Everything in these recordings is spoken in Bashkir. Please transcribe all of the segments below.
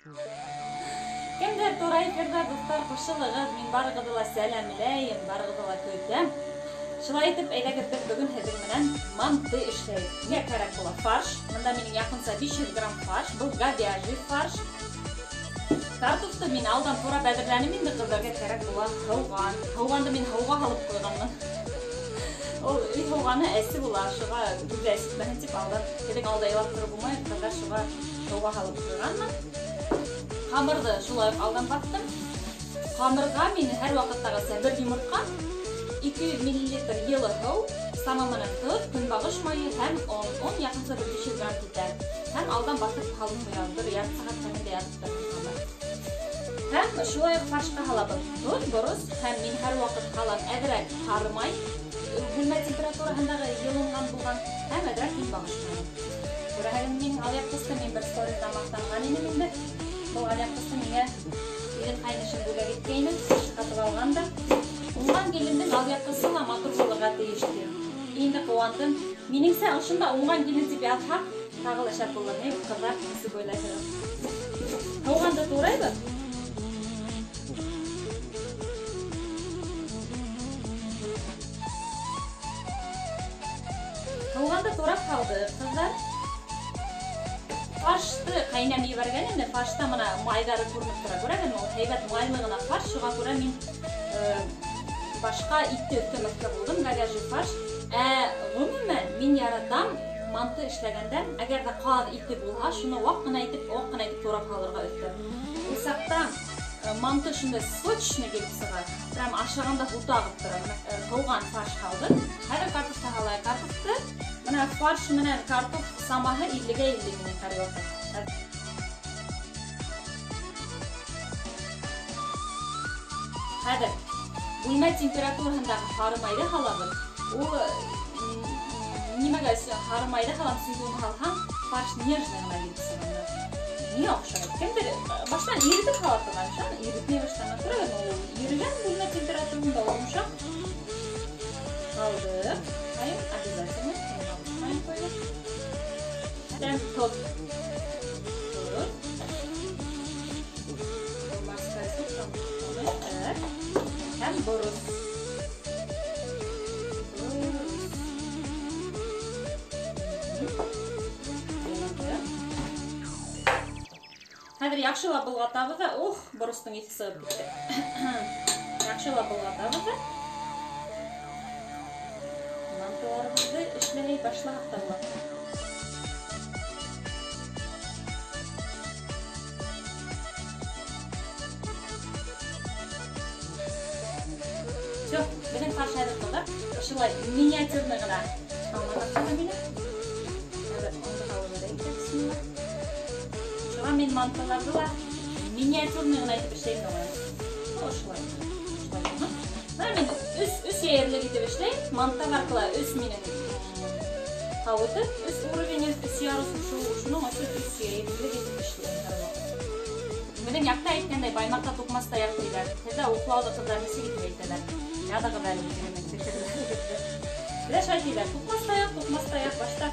Кемдер тура эфирҙа, дуҫтар, ҡушылығыҙ, мин барығыҙҙы ла сәләмләйем, барығыҙҙы ла көтәм. Шулай итеп, әйҙәгеҙ, беҙ бөгөн һеҙҙең менән манты эшләйек. Миңә кәрәк була фарш. Бында минең яҡынса 500 грамм фарш, был говяжий фарш. Картофты мин алдан турап әҙерләнем инде, ҡыҙҙарға кәрәк була һыуған. Һыуғанды мин һыуға һалып ҡуйғанмын. Ул өй һыуғаны әсе була, шуға күҙҙе әсетмәһен тип алдан һеҙҙең алда илап тороп булмай, ҡыҙҙар, шуға һыуға һалып ҡуйғанмын. Ҡамырҙы шулай уҡ алдан баҫтым. Ҡамырға мин һәр ваҡыттағыса бер йомортҡа, 200 миллилитр йылы һыу, сама менән тоҙ, көнбағыш майы һәм он. Он яҡынса бер 500 грамм китә. Һәм алдан баҫып һалып ҡуям, бер ярты сәғәт кәмендә ятып торһон ҡамыр. Һәм шулай уҡ фаршҡа һалабыҙ тоҙ, борос һәм мин һәр ваҡыт һалам әҙерәк һары май, бүлмә температураһындағы йылынған булған, һәм әҙерәк көнбағыш майы. Күрәһегеҙ, минең алъяпҡысты мин бер сторизда маҡтанған инем инде. Был алъяпҡысты миңә ирем ҡайнышым бүләк иткәйне, һатып алған да. Уңған килендең алъяпҡысы ла матур булырға тейеш ти. Инде ҡыуандым. Минеңсә, ошонда уңған килен тип яҙһаҡ, тағы ла шәп булыр. Ни, ҡыҙҙар, нисек уйлайһығыҙ? Һыуғанды турайбыҙ. Һыуғанды турап һалдыҡ, ҡыҙҙар. Фаршты ҡәйнәм ебәргән инде, фаршта мына майҙары күренеп тора, күрәһеңме? Ул һәйбәт майлы ғына фарш, шуға күрә мин башҡа итте өҫтәмәҫкә булдым, говяжий фарш. Ғөмүмән, мин яратам манты эшләгәндә, әгәр ҙә ҡаҙ ите булһа, шуны ваҡ ҡына итеп, ваҡ ҡына итеп турап һалырға өҫтәп. Ул саҡта манты шундай сочный килеп сыға, прям ашағанда һутағып тора. Бына һыуған фарш һалдыҡ. Хәҙер картофты һалайыҡ. Картофты бына фарш менән картоф самаһы иллегә илле минең һәр ваҡыт. Хәҙер бүлмә температураһындағы һары майҙы һалабыҙ. Ул нимәгә һары майҙы һалам, сөнки уны һалһаң, фарш нежный ғына килеп сыға. Миңә оҡшай. Кемдер баштан иретеп һала торған, шунан иретмәй башлаған. Күрәһегеҙме, ул ирегән бүлмә температураһында ул йомшаҡ. Һалдыҡ. Майын обязательно. Майын ҡуйҙыҡ. Һәм тоҙ. Тоҙ. Морская соль, там так. Һәм борос. Хәҙер яҡшылап болғатабыҙ ҙа, ух, боростоң еҫе сығып китте. Яҡшылап болғатабыҙ ҙа. Мантыларыбыҙҙы эшләй башлаһаҡ та була. Всё, беҙҙең фарш әҙер ҡыҙҙар. Ошолай миниатюрный ғына алмаға ҡала мине. Хәҙер онды һалып бирәйек тә, бисмилла. Шуға мин мантыларҙы ла миниатюрный ғына итеп эшләйем дә ҡуям. Ошолай. Ошолай ғына. Бына мин өс йәйерлек итеп эшләйем. Мантылар ҡыла өс минең һауыты, өс уровень, өс ярус, шуның өсөн өс йәйерлек итеп эшләйем һәр ваҡыт. Беҙҙең яҡта әйткәндәй, баймаҡта туҡмас таяҡ тиҙәр. Һеҙҙә уҡлауҙы ҡыҙҙар нисек итеп әйтәләр? Яҙығыҙ әле үҙегеҙҙең фекерҙәрегеҙҙе. Беҙҙә шулай тиҙәр: туҡмас таяҡ, туҡмас таяҡ. Башта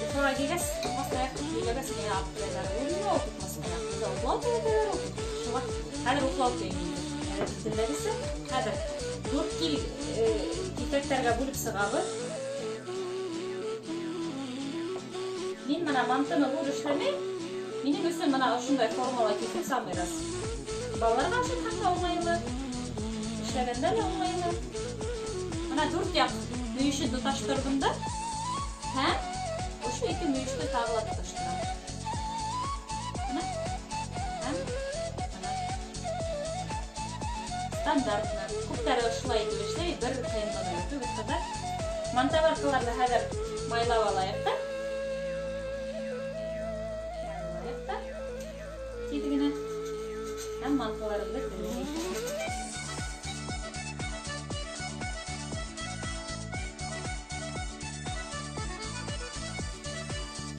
уҡыуға килгәс, туҡмас таяҡ тип һөйләгәс, миңә аптырайҙар. Ул нимә ул туҡмас таяҡ? Беҙҙә уҡлау тип әйтәләр ул. Шуға хәҙер уҡлау тием инде. Әҙәби телдәгесә. Хәҙер дүрт кил киҫәктәргә бүлеп сығабыҙ. Мин бына мантыны ҙур эшләмәйем. Минең өсөн бына ошондай формала киҫеү самый раз. Балаларға ашатһаң да уңайлы, эшләгәндә лә уңайлы. Бына дүрт яҡ мөйөшөн тоташтырҙым да, һәм ошо ике мөйөштө тағы ла тоташтырам. Бына һәм бына. Стандартны. Күптәре ошолай итеп эшләй, бер ҡыйынлығы юҡ түгел, ҡыҙҙар. Мантоваркаларҙы хәҙер майлап алайыҡ та. Майлайыҡ та. Тиҙ генә. Һәм мантыларыбыҙҙы теҙҙек.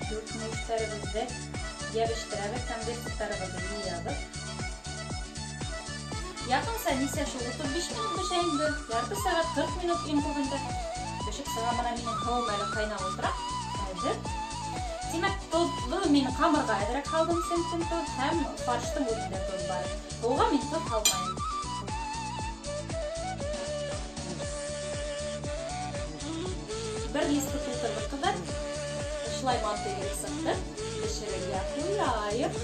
Дүрт мөйөштәребеҙҙе йәбештерәбеҙ, конвертарыбыҙҙы йыябыҙ. Яҡынса нисә шул 35 минут бешә инде, ярты сәғәт 40 минут иң күбендә. Бешеп сыға, бына минең һыуым әле ҡайнап ултыра. Әҙер. Тимәк, Тоҙҙо мин ҡамырға әҙерәк һалдым, сөнки тоҙ һәм фарштың үҙендә тоҙ бар. Һыуға мин тоҙ һалмайым. Бер листы тултырҙыҡ, ҡыҙҙар. Шулай манты килеп сыҡты. Бешерергә ҡуяйыҡ.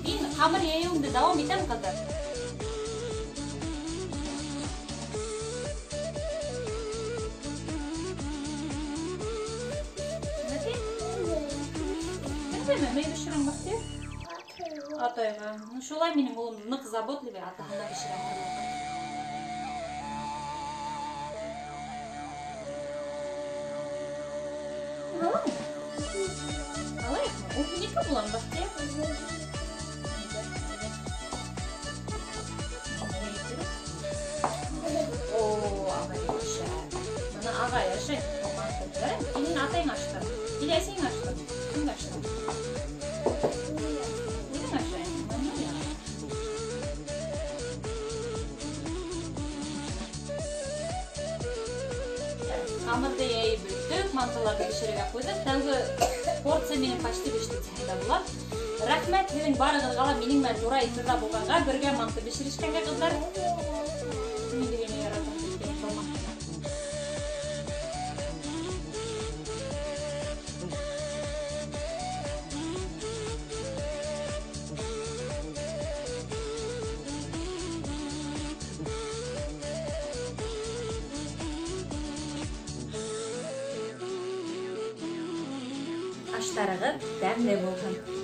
Мин ҡамыр йәйеүемде дауам итәм, ҡыҙҙар. Мей бешерәм, Бахтияр? Атайға. Ну, шулай минең улым ныҡ заботливый, атаһына бешерәм. Алайыҡмы? Ул һинеке буламы, Бахтияр? О, ағай ашай. Бына ағай ашай. Һинең атайың ашты. Или әсәйең ашты? Кемгә ашты? Үҙең ашай. Ҡамырҙы йәйеп бөттөк, мантыларҙы бешерергә ҡуйҙыҡ. Тәүге порция минең почти беште тиһәң дә була. Рәхмәт һеҙҙең барығыҙға ла минең менән тура эфирҙа булғанға, бергә манты бешерешкәнгә, ҡыҙҙар. Мин генә яратам. Аштарығыҙ тәмле булһын.